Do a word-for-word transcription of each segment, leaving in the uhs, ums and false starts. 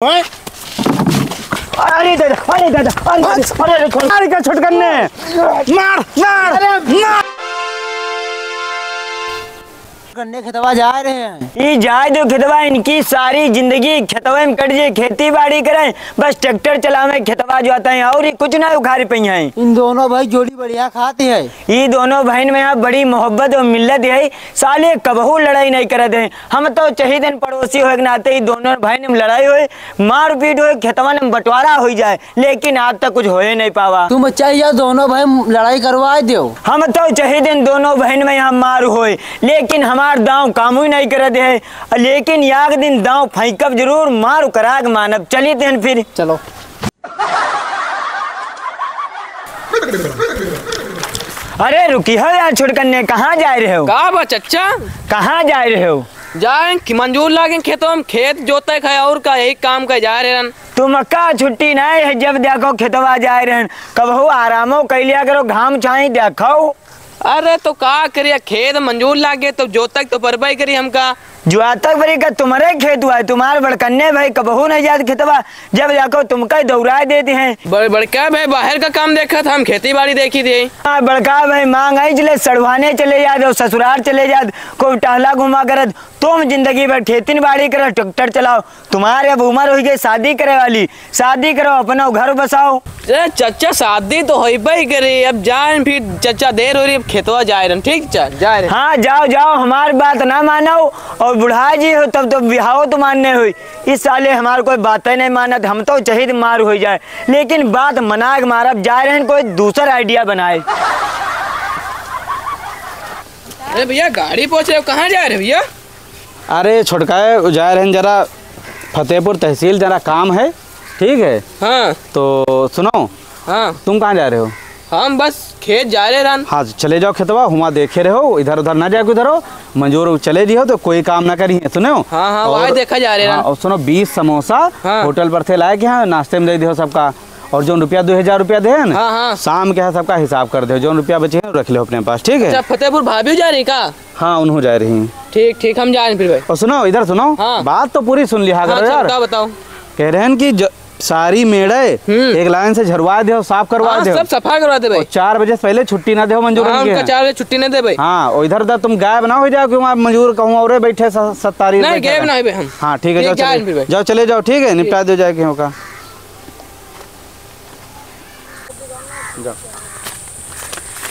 ओए। अरे दादा, अरे दादा, अरे दादा, अरे, अरे, छोड़, अरे का छोटकन्ने? मार, मार, अरे मार। करने खेतवा जा रहे हैं। ई जाए दो खेतवा, इनकी सारी जिंदगी खेतवे में कट जाए, खेती बाड़ी करें, बस ट्रैक्टर चलावे, खेतवा जोतइँ, और ई कुछ ना उखाड़ पइहैं। इन दोनों भाई जोड़ी बढ़िया खाती है। ई दोनों भाइन में यहाँ बड़ी मोहब्बत और मिल्लत है, साले कबहू लड़ाई नहीं करत हैं। हम तो चाहित हन पड़ोसी होए के नाते ई दोनों भाइन में लड़ाई होए, मारपीट होए, खेतवन में बंटवारा होइ जाए, लेकिन आज तक कुछ होए नहीं पावा। तुम चाहिए दोनों भाई लड़ाई करवाए देउ। हम तो चाहित हन दोनों भाइन में यहाँ मार होए, लेकिन हमार दाँव कामो ही नहीं करत है। लेकिन याक दिन दाँव फैंकब जरूर, मार करा के मानब। चलित हन फिर। चलो। अरे रुकी हो यार छोटकन्ने, कहाँ जाए रहे हो? का बा चच्चा? कहाँ जाए रहे हो? जाए कि मंजूर लागे खेतों में, खेत जोते खाए और का, यही काम का जा रहे रहन। तुमका छुट्टी नहीं है, जब देखो खेतवा जाए रहन, कबहू आरामो कैलिया करो, घाम छाई देखो। अरे तो का करिया, खेत मंजूर लागे तो जोतक तो परबई करी हमका। जोतक बरी का तुम्हरे खेत हुआ है, तुम्हार बड़कन्ने भाई कबहू नहीं जात खेतवा, जब जाको तुमका ही दौड़ाए देती हैं। बड़-, बड़का भाई बाहर का काम देखत, हम खेती बाड़ी देखी थे। हाँ, बड़का भाई मांग आई चले, सड़वाने चले जात और ससुराल चले जात, खूब टहला घुमा करत, तुम जिंदगी भर खेती बाड़ी करत, ट्रैक्टर चलाओ। तुम्हारे अब उम्र होइ गई शादी करे वाली, शादी करो, अपना घर बसाओ। ए, चच्चा, शादी तो होइबे ही करी। अब जाए फिर चच्चा, देर हो रही, अब खेतवा जाए रहन। ठीक चा, जाए रहे। हाँ, जाओ, जाओ, हमार बात ना मानो। और बुढ़ा जी हो, तब तो बिहाव तो मानने हुई। इस साले हमार कोई बातें नहीं मानत, हम तो चाहित मार होइ जाए, लेकिन बात मना के मारब, जाए रहन कोई दूसर idea बनाए। अरे भैया, गाड़ी पहुंच रहे हो, कहाँ जा रहे हो भैया? अरे छोटका, जाए रहन जरा फतेहपुर तहसील, जरा काम है, ठीक है? हाँ। तो सुनो, हाँ। तुम कहाँ जा रहे हो? हम बस खेत जा रहे रहन। हाँ, चले जाओ खेतवा, हुआं देखे रहो, इधर उधर ना जाए, उधर हो, मंजूर चले दियो तो कोई काम ना करी है, सुने हो? हाँ, हाँ, और वहाँ देखा जा रहे हाँ, रहन। और सुनो, बीस समोसा हाँ। होटल पर से लाए के यहाँ नाश्ते में दे दियो सबका, और जो रुपया दो हजार रुपया दे है ना, हाँ, हाँ। शाम के यहाँ सबका हिसाब कर दो, जो रुपया बचे हैं रख लो अपने पास, ठीक है? अच्छा, फतेहपुर भाभी जा रही का? हाँ, उन्हों जा रही हैं। ठीक, ठीक, हम जा रहे हैं फिर भाई। और सुनो, इधर सुनो, हाँ। बात तो पूरी सुन लिया हाँ, करो चल, यार। का बताओ? कह रहे हैं कि ज-, सारी मेड़े हम्म। एक लाइन से झरवा दे, साफ करवा हाँ, दे। सब सफा करवा दे भाई। और चार बजे से पहले छुट्टी ना दे मंजूर हाँ, उनके उनका यहाँ। चार बजे छुट्टी ना दे भाई। हाँ, और इधर उधर तुम गायब ना हो जाओ कि वहाँ मंजूर कहूँ और बैठे स-, सत्तारी नहीं, बैठे गायब रहे। ना हो भाई हम। हाँ, ठीक है, ठीक, जाओ, जा चले, रहे हैं फिर भाई। जाओ, चले जाओ, ठीक है, निपटा ठीक। दो जाके होगा।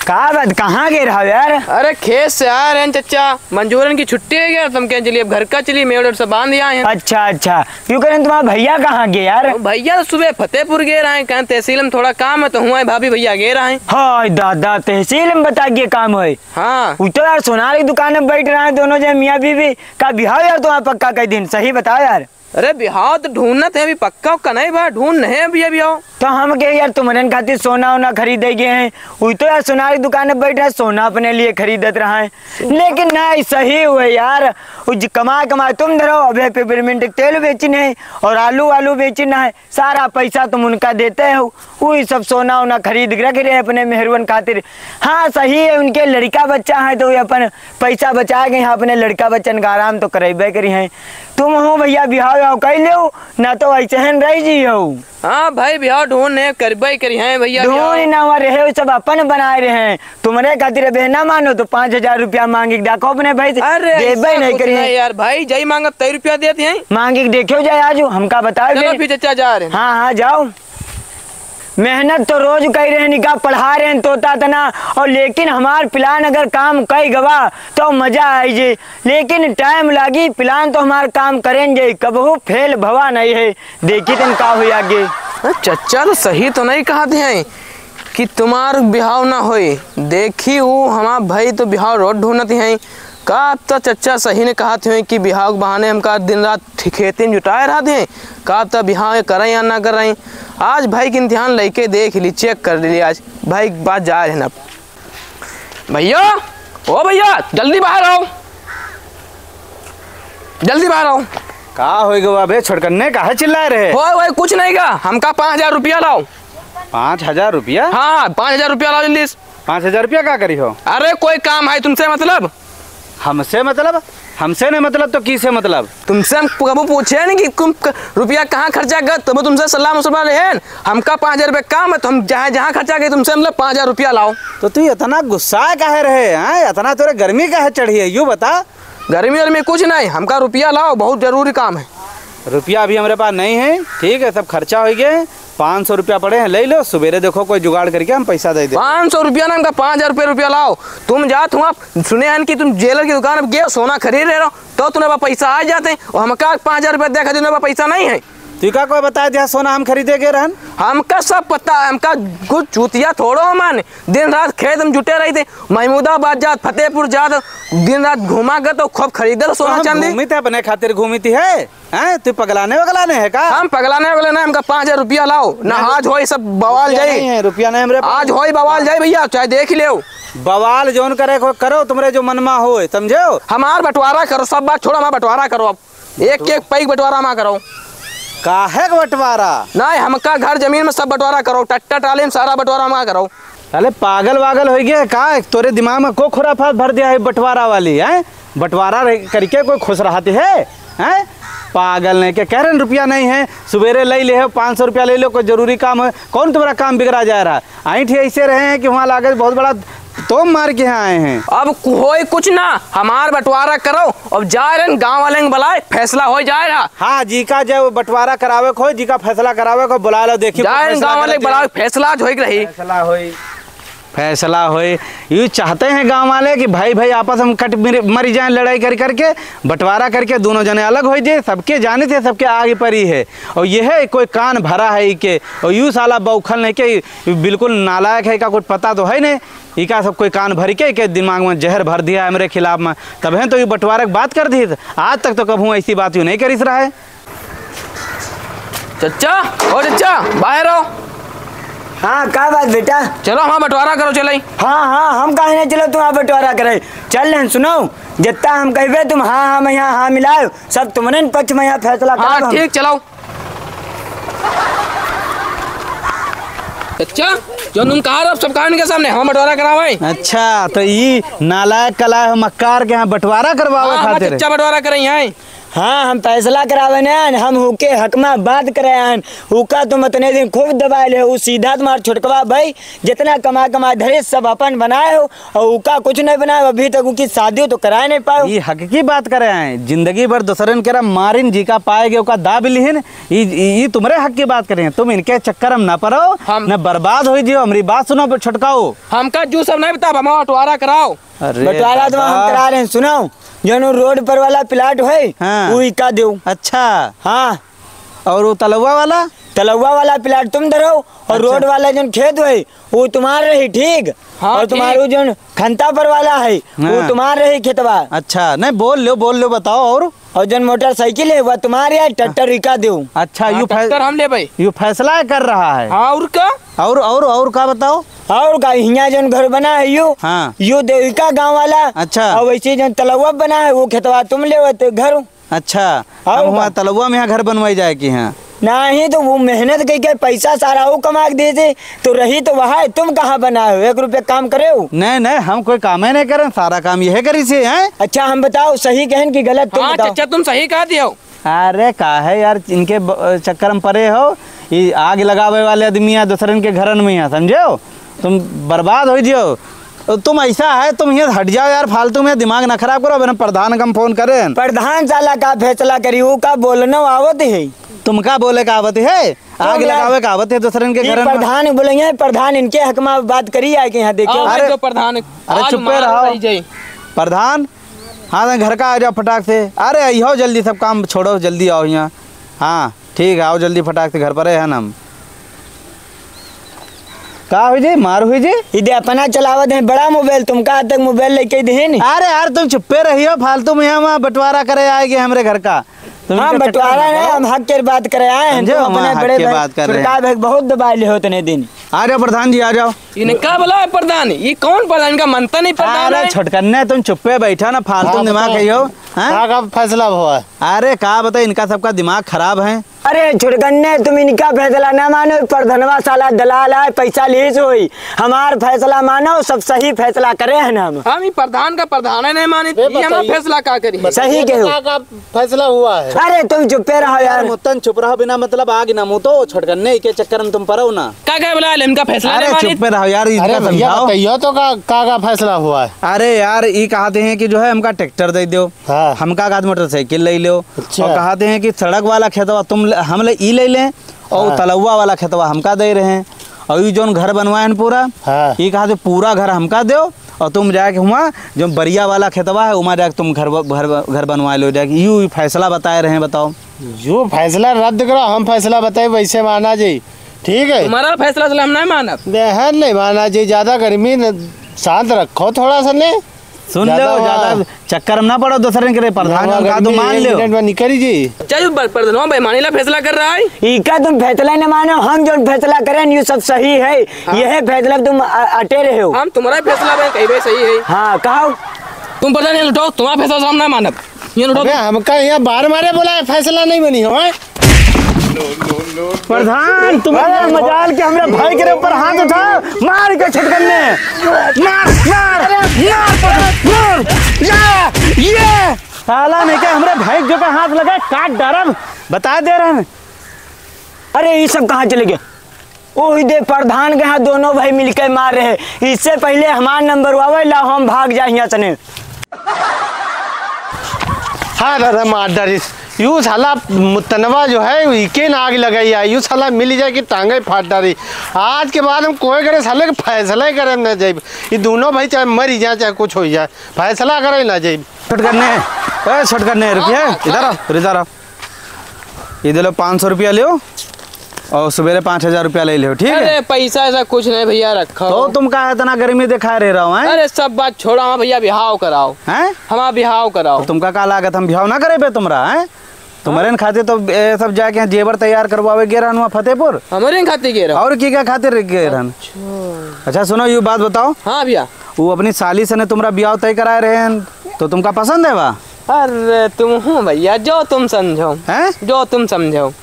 का बात, कहाँ गए रहो यार? अरे खेत से आ रहे हैं चच्चा, मंजूरन की छुट्टी है क्या? तुम कहें चलिए अब घर का चलिए, मेड़ वेड़ सब बांध आए हैं। अच्छा अच्छा, यूं करें तुम्हारा भैया कहाँ गए यार? ओ भैया तो सुबह फतेहपुर गए रहे, कहें तहसील में थोड़ा काम है तो हुआं भाभी भैया गए रहे। हाय दादा, तहसील में बता गए काम है। हाँ। वो तो यार सोनार की दुकान में बैठ रहे हैं दोनों जन मियाँ बीवी। का बिहाव यार तुम्हारा पक्का कई दिन, सही बताओ यार। अरे बिहाव तो ढूंढत है, अभी पक्का उक्का नहीं बा, ढूंढ नहीं अभी, अभी आओ। तो हम के यार तुमरन खातिर सोना वोना खरीदे गए हैं, वही तो यार सोनार की दुकान में बैठ रहा है, सोना अपने लिए खरीदत रहा है। लेकिन नहीं, सही हुए यार, वो ज-, कमा कमा तुम धरो, अबे पिपरमिंट के तेल बेचिन है और आलू वालू बेचिन है, सारा पैसा तुम उनका देते हो, वही सब सोना वोना खरीद के रख रहे हैं अपने मेहरुअन खातिर। हाँ सही है, उनके लड़का बच्चा है तो वे अपन पैसा बचा के यहाँ अपने लड़का बच्चन का आराम तो करेबे करी हैं। तुम हो भैया बिहाव विहाव कई लेओ, ना तो ऐसे हन रह जी हो। हाँ भाई, बिहाव ढूंढ ने करबे करी हैं भैया, ढूंढ बिहाव। ना हुआ रहे, सब अपन बनाए रहे हैं। तुम्हरे खातिर अबे ना मानो तो पाँच हजार रुपया मांगी के देखो अपने भाई से, अरे देबे ऐसा नहीं कुछ करी हैं। नहीं यार, भाई जय मांगब तय रुपया देते हैं। मांगी के देखियो जाए आज, हमका बताओ चलो फिर। फिर चचा जा रहे हैं। हाँ, हाँ, जाओ। मेहनत तो रोज कई रहन, इका पढ़ा रहन तोता तना, और लेकिन हमार plan अगर काम कई गवा तो मजा आई जे, लेकिन time लागी, plan तो हमार काम करेन जे, कबहू fail भवा नहीं है। देखी तन का हुई आगे। अरे चच्चा तो सही तो नहीं कहत हैं कि तुम्हार बिहाव ना होई। देखी वो हमार भाई तो बिहाव रोज ढूंढत हैं। का अब तो चच्चा सही ने कहत हैं कि बिहाव के बहाने हमका दिन रात ठी-, खेती में जुटाए रहत हैं। का अब तो बिहाव ये करें या ना करें। आज भाई के इम्तिहान लेके देख ली, check कर ली। आज भाई के पास जा रहे हैं अब। भैया, ओ भैया, जल्दी बाहर आओ, जल्दी बाहर आओ। का होइ गवा बे छोटकन्ने, काहे चिल्लाए रहे? होए, होए, कुछ नहीं का, हमका पाँच हजार रुपया लाओ। पाँच हजार रुपया? हाँ, पाँच हजार रुपया लाओ जल्दी से। पाँच हजार रुपया का करी हो? अरे कोई काम है तुमसे मतलब? हमसे मतलब? हमसे नहीं मतलब तो किसे मतलब? तुमसे हम कबू पूछे नहीं कि तुम क-, रुपया कहाँ खर्चा कर, तब तुमसे सलाह मशवरा लेहन। हमका पाँच हजार रुपया काम है, तो हम जहाँ, जहाँ खर्चा करी, तुमसे मतलब पाँच हजार रुपया लाओ। तो तू इतना गुस्सा काहे रहे, हैं? इतना तोरे गर्मी काहे चढ़ी है, यू बता। गर्मी वर्मी कुछ नहीं, हमका रुपया लाओ, बहुत जरूरी काम है। रुपया अभी हमरे पास नहीं है, ठीक है, सब खर्चा होइ गए, पाँच सौ रुपया पड़े हैं, ले लो, सुबेरे देखो कोई जुगाड़ करके हम पैसा दे दे। पाँच सौ रुपया ना, हमका पाँच हजार रुपया, रुपया लाओ। तुम जात हुआ सुने हन कि तुम जेलर की दुकान पे गए, सोना खरीद रहे रहो, तो तुम्हें बा पैसा आ जाते, और हमका पाँच हजार रुपया देखा, तुम्हें बा पैसा नहीं है। तू का कोई बता दिया सोना हम खरीदे गए रहन? हमका सब पता है, हमका कुछ चूतिया थोड़ो हमान। दिन रात खेत में जुटे रही थे, महमूदाबाद जात, फतेहपुर जात, दिन रात घूमा कर तो खूब खरीदे रहो सोना हम चांदी। घूमी थे अपने खातिर, घूमी थी है, हैं? तू पगलाने वगलाने है का? हम पगलाने वगलाने, हमका पाँच हजार रुपया लाओ ना, आज होई सब बवाल रुपया जाई। नहीं है, रुपया नहीं हमरे पास। आज होई बवाल जाई भैया, चाहे देख ही लेओ। बवाल जौन करे को करो, तुमरे जो मनमा होए, समझेओ? हमार बंटवारा करो, सब बात छोड़ो, हमार बंटवारा करो अब। एक एक पैक बंटवारा हमार करो। काहे का बंटवारा? नहीं, हमका घर जमीन में सब बंटवारा करो, ट्रैक्टर ट्राली में सारा बंटवारा हमार करो। साले पागल वागल होइ गया है का? तोरे दिमाग में को खुराफात भर दिया है बंटवारा वाली, हैं? बंटवारा रह-, करके कोई खुश रहती है, हैं? पागल नहीं के, कह रहे हैं रुपया नहीं है, सुबेरे ले ले हो, पाँच सौ रुपया ले लो, कोई जरूरी काम है, कौन तुम्हारा काम बिगड़ा जा रहा है? ऐंठ ऐसे रहे हैं कि वहाँ लागे बहुत बड़ा तोम मार के यहाँ आए हैं। अब होई कुछ ना, हमार बंटवारा करो, अब जा रहे हैं गाँव वाले के बुलाए, फैसला हो जाए रहा। हाँ, जी का जब बंटवारा करावे को, जी का फैसला करावे को, बुला लो, देखिए जा रहे हैं फैसला गाँव वाले करत बुलाए, हैं। फैसला आज होई के रही। फैसला होई। फैसला होए। यू चाहते हैं गाँव वाले कि भाई भाई आपस में कट मिर-, मरी जाएँ लड़ाई कर करके, बंटवारा करके दोनों जने अलग होइ जाए। सबके जाने थे, सबके आगे परी है। और यह कोई कान भरा है इके, और यू साला बौखल नहीं के, बिल्कुल नालायक है, इका कुछ पता तो है नहीं। इका सब कोई कान भर के, इके दिमाग में जहर भर दिया है हमरे खिलाफ में, तब है तो यू बंटवारा की बात कर दी। आज तक तो कभू ऐसी बात यू नहीं करिस रहा है। चच्चा, ओ चच्चा, बाहर आओ। हाँ, का बात बेटा? चलो, हमार बंटवारा करो, चलाई। हाँ, हाँ, हम काहे नहीं चलो, तुम बंटवारा करे। चल लेन, सुनो, जितना हम कहबे, तुम हाँ, हाँ में यहाँ हाँ मिलाओ, सब तुमने पक्ष में यहाँ फैसला हाँ, करो हम। ठीक, चलाओ। चच्चा, जो तुम कहा रहो, सब कहा इनके सामने, हम बंटवारा करावे। अच्छा, तो ई नालायक कलाय हो मक्कार के यहाँ बंटवारा करवावे हाँ, हमार खातिर? चच्चा बंटवारा करे यहाँ। हाँ, हम फैसला करावे न आयन, हम हुके हक मा बात करे आयन। हुका तुम अतने दिन खूब दबाए ले, उ सीधा तुम्हार छोटकवा भाई, जितना कमा कमा धरे सब अपन बनाए हो, और हुका कुछ नहीं बनाए, अभी तक उकी शादी तो कराए नहीं पाओ। ई हक की बात करे आए, जिंदगी भर दूसरन केरा मारिन, जी का पाए गे, उका दाब लिहिन, ई, ई, ई तुम्हरे हक की बात करे हैं। तुम इनके चक्कर में ना पड़ो, हम न बर्बाद होइ जियो। हमरी बात सुनो छोटकाओ। हमका जू सब नहीं बता, हमार बंटवारा कराओ। अरे बंटवारा तो हम दादा। करा रहे हैं, सुनो। जौन उ रोड पर वाला प्लाट है, हाँ। उ इका देउ। अच्छा। हाँ। और उ तलौवा वाला? तलौवा वाला प्लाट तुम धरो, और अच्छा। रोड वाला जौन खेत है, उ तुम्हार रही, ठीक? हाँ, और तुम्हार ठीक। उ जौन खंता पर वाला है, उ हाँ। तुम्हार रही खेतवा। अच्छा, नहीं, बोल लो, बोल लो, बताओ और? और जौन मोटरसाइकिल है, उ तुम्हार है, ट्रैक्टर इका देउ। अच्छा, हाँ, यू फै-, ट्रैक्टर हम लेबै। यू फैसला कर रहा है। हाँ, और का? और, और, और का बताओ? और का, हियाँ जौन घर बना है यू, हाँ। यू देउ इका गाँव वाला। अच्छा। और वैसे जौन तलौवा बना है, उ खेतवा तुम लेवत घर। अच्छा, और हम हुआ का? तलौवा में यहाँ घर बनवाई जाए कि हाँ? नहीं तो उ मेहनत कइके पैसा सारा उ कमा के दे दे, तो रही तो वहाँ है, तुम कहाँ बनाए हो? एक रुपया काम करे हो? नहीं, नहीं, हम कोई कामे नहीं करें, सारा काम यह करी से हैं। अच्छा, हम बताओ, सही कहन कि गलत, तुम हाँ, बताओ। चच्चा, तुम सही कहा दियो। अरे काहे यार इनके ब-, चक्कर में परे हो? ई आग लगावे वाले आदमी है दूसरन के घरन में है, समझेओ? तुम बर्बाद होइ जियो। तुम ऐसा है, तुम हियाँ हट जाओ यार, फालतू में दिमाग ना खराब करो। अबे हम प्रधान का हम फोन करें। प्रधान साला का फैसला करी, उ का बोलनो आवत है? तुमका बोले का आवत है? आग यार, लगावे का आवत है दूसरन के ई घरन में? प्रधान बोले हैं, प्रधान इनके हक में बात करी आके यहाँ देखो। आओ अरे, भाई, तो प्रधान, अरे आज चुप्पे मार रहो। रही जाई। प्रधान, हाँ, घर का आ जाओ फटाक से। अरे, आओ जल्दी, सब काम छोड़ो, जल्दी आओ यहाँ। हाँ, ठीक है, आओ जल्दी फटाक से, घर पर है ना हम। का हुई जी, मार हुई जी? इदे अपना चलावत है बड़ा मोबाइल, तुमका आज तक मोबाइल लेके देहे नहीं। अरे यार, तुम चुप्पे रहियो, फालतू में यहाँ वहाँ बंटवारा करे आएगे हमरे घर का। तुम हाँ, इनके चक्कर बंटवारा में नहीं, पड़ो। हम हक के बात करे आए हैं, समझे, तुम हम अपने हक बड़े के भाई, बात कर रहे हैं। छोटका भाई बहुत दबाए ले हो इतने दिन। आ जाओ प्रधान जी, आ जाओ। इनका बोला है प्रधान, ये कौन प्रधान? इनका मनता नहीं प्रधान अरे है। छोटकन्ने, तुम चुप्पे बैठा ना, फालतू हाँ, दिमाग बताओ। है यो, हाँ? का, का फैसला हुआ है? अरे का बताए, इनका सबका दिमाग खराब है। अरे छोटकन्ने, तुम इनका फैसला ना मानो, प्रधनवा साला दलाल है, पैसा लीस होई। हमार फैसला मानो, सब सही फैसला करे हैं हम। हम ई प्रधान का प्रधान ही नहीं मानी, अबे ये हमार बताइए। फैसला का करी? सही बताइए कहो। का, का फैसला हुआ है? अरे तुम चुप्पे रहो यार। मुत्तन चुप रहो, बिना मतलब आग ना मुतो, छोटकन्ने के चक्कर में तुम पड़ो ना। का, का बोला, इनका फैसला अरे नहीं मानी? चुप्पे रहो यार, अरे इनका भैया समझाओ। बताइए तो का, का, का फैसला हुआ है? अरे यार, ई कहते हैं कि जो है हमका ट्रैक्टर दे दो, हाँ। हमका का मोटरसाइकिल ले लो, अच्छा। और कहते हैं कि सड़क वाला खेतवा तुम ले, हम ले, ई ले लें, और हाँ। तलौवा वाला खेतवा हमका दे रहे हैं, और ई जौन घर बनवाए हैं पूरा, हाँ। ई कहते पूरा घर हमका दो, और तुम जाके हुआ जो बरिया वाला खेतवा है, उमा जाके तुम घर ब-, घर ब-, घर बनवा लो जाके। यू फैसला बताए रहे हैं, बताओ। जो फैसला रद्द करो, हम फैसला बताए वैसे माना जी, ठीक है? तुम्हारा फैसला असला हम नहीं मानब। देहन नहीं माना जी, ज्यादा गर्मी न, शांत रखो थोड़ा सा ने। सुन ज्यादा लो, वहाँ ज्यादा चक्कर में ना पड़ो दूसरे के रे, प्रधान ज्यादा हम कहा तो गर्मी मान एक लो। मिनट में निकली जी। चल, बर-, प्रधानवा बेईमानी ला फैसला कर रहा है। इका तुम फैसला न मानो, हम जो फैसला करें, ये सब सही है। हाँ। यह फैसला तुम अ-, अटे रहे हो। हम तुम्हारा फैसला में कहीं भी सही है। हाँ, कहो। तुम प्रधान ये लुटाओ, तुम्हारा फैसला हम ना मानब। ये लुटाओ। अबे, हमका यहाँ बार मारे बोला है, फैसला नहीं बनी हो, हैं? प्रधान, तुम अरे, मजाल के हमरा भाई के ऊपर हाथ उठा, मार के छटकन में। मार, मार, मार, मार, मार। या, ये। साला नहीं के हमरे भाई जो का हाथ लगा, काट डारब, बता दे रहे हैं। अरे, ये सब कहाँ चले गए? ओही दे प्रधान के यहाँ दोनों भाई मिलके मार रहे। इससे पहले हमार नंबर आवे ला, हम भाग जाए यहाँ से ने। हाँ दादा, मार डारिस। यू साला मुतनवा जो है, इके ना आग लगाई है। यू साला मिल जाए कि टांगे फाट डारी। आज के बाद हम कोई करे साले के फैसला ही करे ना जाइब। ये दोनों भाई चाहे मर ही जाए, चाहे कुछ हो जाए, फैसला करे ना जाइब। छोटकन्ने, ए, छोटकन्ने, रुकिए, हाँ, हाँ, इधर आओ, हाँ। इधर आओ। ये दे लो, पाँच सौ रुपया लियो और सवेरे पाँच हजार रुपया ले लियो, ठीक है? अरे, पैसा ऐसा कुछ नहीं भैया, रखो। तो तुम का इतना गर्मी दिखा रहे रहो, हैं? अरे, सब बात छोड़ो, हाँ भैया, बिहाव कराओ। हैं? हमारा बिहाव कराओ। तो तुमका का लागत, हम बिहाव ना करे पे तुम्हरा, हैं? तुम्हरे हाँ? खातिर तो ए सब जाके जेवर तैयार करवावे गे रहन वहाँ फतेहपुर। हमरे खातिर गे रहन? और की क्या खातिर गे रहन? अच्छा। अच्छा सुनो, यू बात बताओ। हाँ भैया। वो अपनी साली से ने तुम्हरा बिहाव तय कराए रहे हैं, तो तुमका पसंद है बा? अरे तुम हूँ भैया, जो तुम समझो। हैं? जो तुम समझो।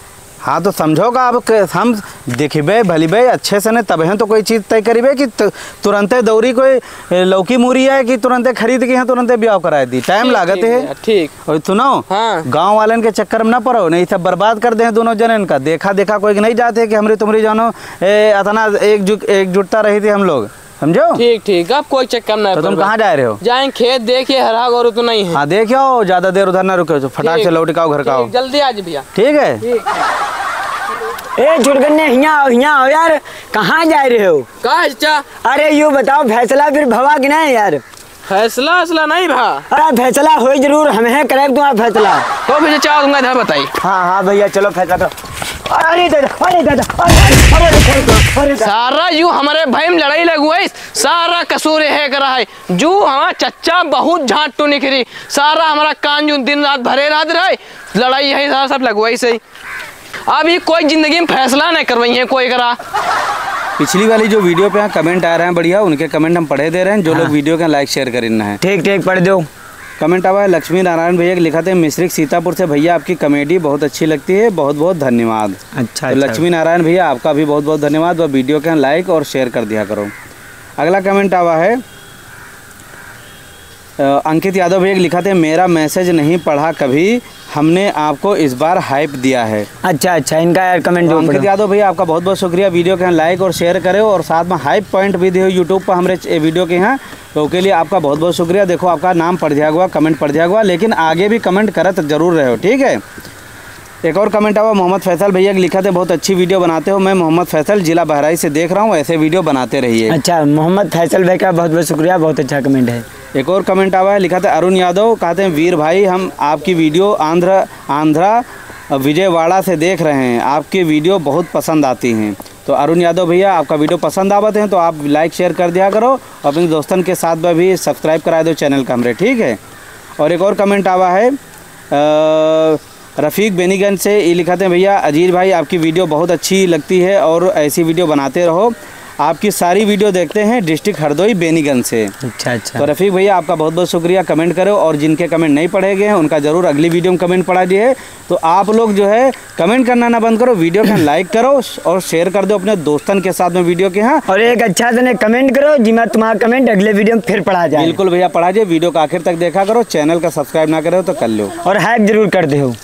हाँ, तो समझो का अब के-, हम देखिबे, भलिबे अच्छे से ने, तबहे तो कोई चीज तय करिबे कि तु-, तुरंते दौरी कोई, ए, लौकी मूरी है कि तुरंते खरीद के यहाँ तुरंते बिहाव कराए दी। टाइम ठीक, लागत ठीक है। भैया, ठीक। और सुनो, हाँ। गाँव वालन के चक्कर में ना पड़ो, नहीं सब बर्बाद कर दे हैं दोनों जनन का। देखा देखा कोई नहीं जाते कि हमरी तुम्हरी जानो, ए, अतना एकजुट, एकजुटता रही थी हम लोग। समझो? ठीक, ठीक, अब कोई चक्कर ना तो तुम पड़बे। कहाँ जा रहे हो? जाएं खेत, देखिए हरा गोरू तो नहीं है। हाँ, देखियो, ज्यादा देर उधर ना रुको, तो फटाक ठीक। से लौट के आओ, घर का आओ। ठीक, जल्दी आ जी भैया। ठीक है? ठीक। ए, छोटकन्ने, हियाँ आओ, हियाँ आओ यार, कहाँ जा रहे हो? का है चाचा? अरे, यू बताओ, फैसला फिर भवा कि नहीं यार? फैसला, फैसला नहीं भा। अरे, फैसला होई जरूर, हम हैं करे तुम्हारा फैसला। तो फिर चाचा, तुमका इधर बताई। हाँ, हाँ भैया, चलो फैसला करो। अरे दादा, अरे दादा, अरे, अरे, अरे, अरे, अरे दादा। सारा यू हमारे भाई में लड़ाई लगवाइस, सारा कसूर यह करा है। जो हमारा चच्चा बहुत झांटू निकरी, सारा हमारा कान जो दिन रात भरे रहत रहे, लड़ाई यही सारा सब लगवाइस है। अब ये कोई जिंदगी में फैसला नहीं करवाई है कोई करा। पिछली वाली जो वीडियो पे यहाँ कमेंट आ रहे हैं बढ़िया, उनके कमेंट हम पढ़े दे रहे हैं। जो लोग हाँ। वीडियो के लाइक शेयर करें ना है। ठीक, ठीक, पढ़ दो। कमेंट आवा है लक्ष्मी नारायण भैया के, लिखा थे मिश्रिक सीतापुर से, "भैया आपकी कॉमेडी बहुत अच्छी लगती है, बहुत बहुत धन्यवाद।" अच्छा, तो अच्छा। लक्ष्मी नारायण भैया आपका भी बहुत बहुत धन्यवाद। वह वीडियो के लाइक और शेयर कर दिया करो। अगला कमेंट आवा है, अ, अंकित यादव भैया के, लिखा थे, "मेरा मैसेज नहीं पढ़ा कभी, हमने आपको इस बार हाइप दिया है।" अच्छा, अच्छा, इनका यार कमेंट तो ऊपर। अंकित यादव भैया आपका बहुत बहुत शुक्रिया, वीडियो के यहाँ लाइक और शेयर करें और साथ में हाइप पॉइंट भी दियो यूट्यूब पर हमरे च-, ए वीडियो के यहाँ। तो ओके लिए आपका बहुत बहुत शुक्रिया। देखो, आपका नाम पढ़ दिया हुआ, कमेंट पढ़ दिया हुआ, लेकिन आगे भी कमेंट करत जरूर रहो, ठीक है। एक और कमेंट आवा मोहम्मद फैसल भैया के, लिखा थे, "बहुत अच्छी वीडियो बनाते हो, मैं मोहम्मद फैसल जिला बहराइच से देख रहा हूँ, ऐसे वीडियो बनाते रहिए।" अच्छा, मोहम्मद फैसल भाई का बहुत बहुत शुक्रिया, बहुत अच्छा कमेंट है। एक और कमेंट आवा है, लिखा थे अरुण यादव, कहते हैं, "वीर भाई, हम आपकी वीडियो आंध्र, आंध्रा विजयवाड़ा से देख रहे हैं, आपकी वीडियो बहुत पसंद आती हैं।" तो अरुण यादव भैया, आपका वीडियो पसंद आवत है तो आप लाइक शेयर कर दिया करो, अपने दोस्तन के साथ में भी सब्सक्राइब करा दो चैनल का हमरे, ठीक है। और एक और कमेंट आवा है, अ, रफ़ीक बेनीगंज से, ये लिखा थे, "भैया अजीज भाई, आपकी वीडियो बहुत अच्छी लगती है और ऐसी वीडियो बनाते रहो।" आपकी सारी वीडियो देखते हैं डिस्ट्रिक्ट हरदोई बेनीगंज से। अच्छा, अच्छा। तो रफीक भैया, आपका बहुत बहुत शुक्रिया। कमेंट करो, और जिनके कमेंट नहीं पढ़े गए हैं, उनका जरूर अगली वीडियो में कमेंट पढ़ा दिए। तो आप लोग जो है, कमेंट करना ना बंद करो, वीडियो के लाइक करो और शेयर कर दो अपने दोस्तन के साथ में वीडियो के। हाँ, और एक अच्छा से कमेंट करो, जिमा तुम्हारा कमेंट अगले वीडियो में फिर पढ़ा जाए। बिल्कुल भैया, पढ़ा जाए। वीडियो को आखिर तक देखा करो, चैनल का सब्सक्राइब ना करे हो तो कर लो। और हैक जरूर कर दे हो।